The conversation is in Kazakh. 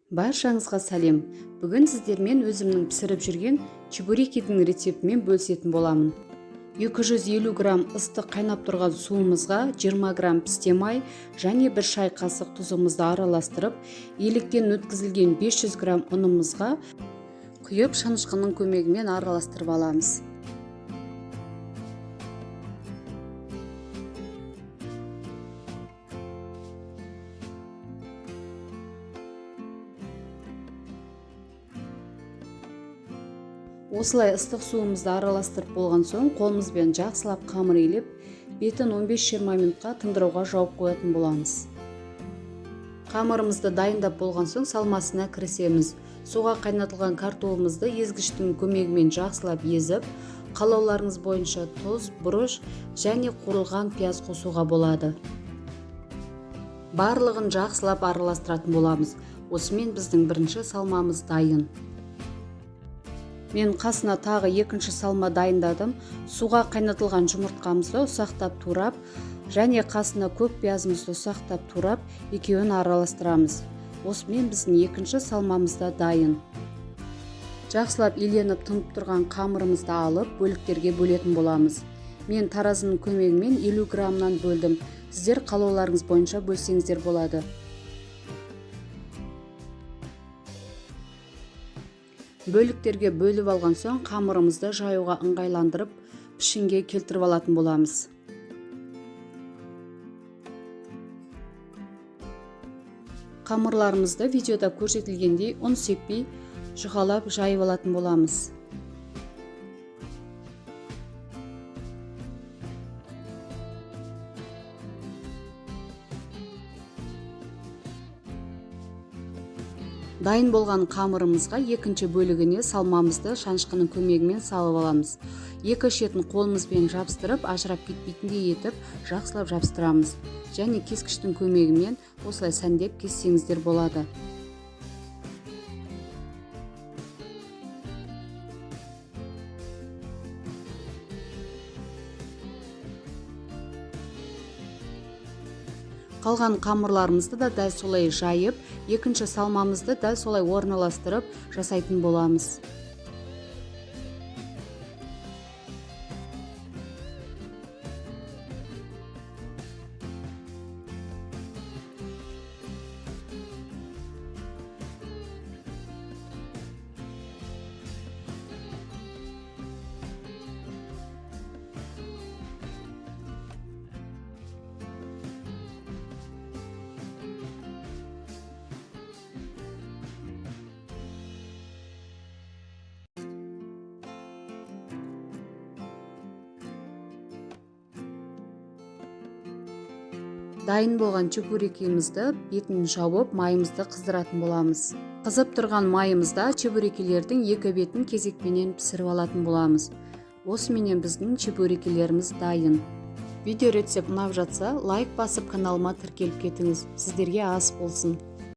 Баршаңызға сәлем. Бүгін сіздермен өзімнің пісіріп жүрген чебурекидің рецептімен бөлісетін боламын. 250 грамм ыстық қайнап тұрған суымызға 20 грамм пісте май және 1 шай қасық тұзымызды араластырып, електен өткізілген 500 грамм ұнымызға құйып, шанышқының көмегімен араластырып аламыз. Осылай ыстық суымызды араластырып болған соң, қолымызбен жақсылап қамыр илеп, бетін 15-20 минутқа тындыруға жауып қоятын боламыз. Қамырымызды дайындап болған соң, салмасына кірісеміз. Суға қайнатылған картобымызды езгіштің көмегімен жақсылап езіп, қалауларыңыз бойынша тұз, бұрыш және қуырылған пияз қосуға болады. Барлығын жақсылап араластыратын боламыз. Осымен біздің бірінші салмамыз дайын. Мен қасына тағы екінші салма дайындадым. Суға қайнатылған жұмыртқамызды ұсақтап турап және қасына көк пиязымызды ұсақтап турап, екеуін араластырамыз. Осымен біздің екінші салмамыз да дайын. Жақсылап иленіп тынып тұрған қамырымызды алып, бөліктерге бөлетін боламыз. Мен таразының көмегімен 50 граммнан бөлдім. Сіздер қалауларыңыз бойынша бөлсеңіздер болады. Бөліктерге бөліп алған соң, қамырымызды жаюға ыңғайландырып, пішінге келтіріп алатын боламыз. Қамырларымызды видеода көрсетілгендей ұн сеппей, жұқалап жайып алатын боламыз. Дайын болған қамырымызға екінші бөлігіне салмамызды шанышқының көмегімен салып аламыз. Екі шетін қолымызбен жабыстырып, ажырап кетпейтіндей етіп жақсылап жабыстырамыз. Және кескіштің көмегімен осылай сәндеп кессеңіздер болады. Қалған қамырларымызды да дәл солай жайып, екінші салмамызды дәл солай орналастырып жасайтын боламыз. Дайын болған чебурекимізді бетін жауып, майымызды қыздыратын боламыз. Қызып тұрған майымызда чебурекилердің екі бетін кезекпенен пісіріп алатын боламыз. Осыменен біздің чебурекилеріміз дайын. Видео рецепт ұнап жатса, лайк басып, каналыма тіркеліп кетіңіз. Сіздерге ас болсын.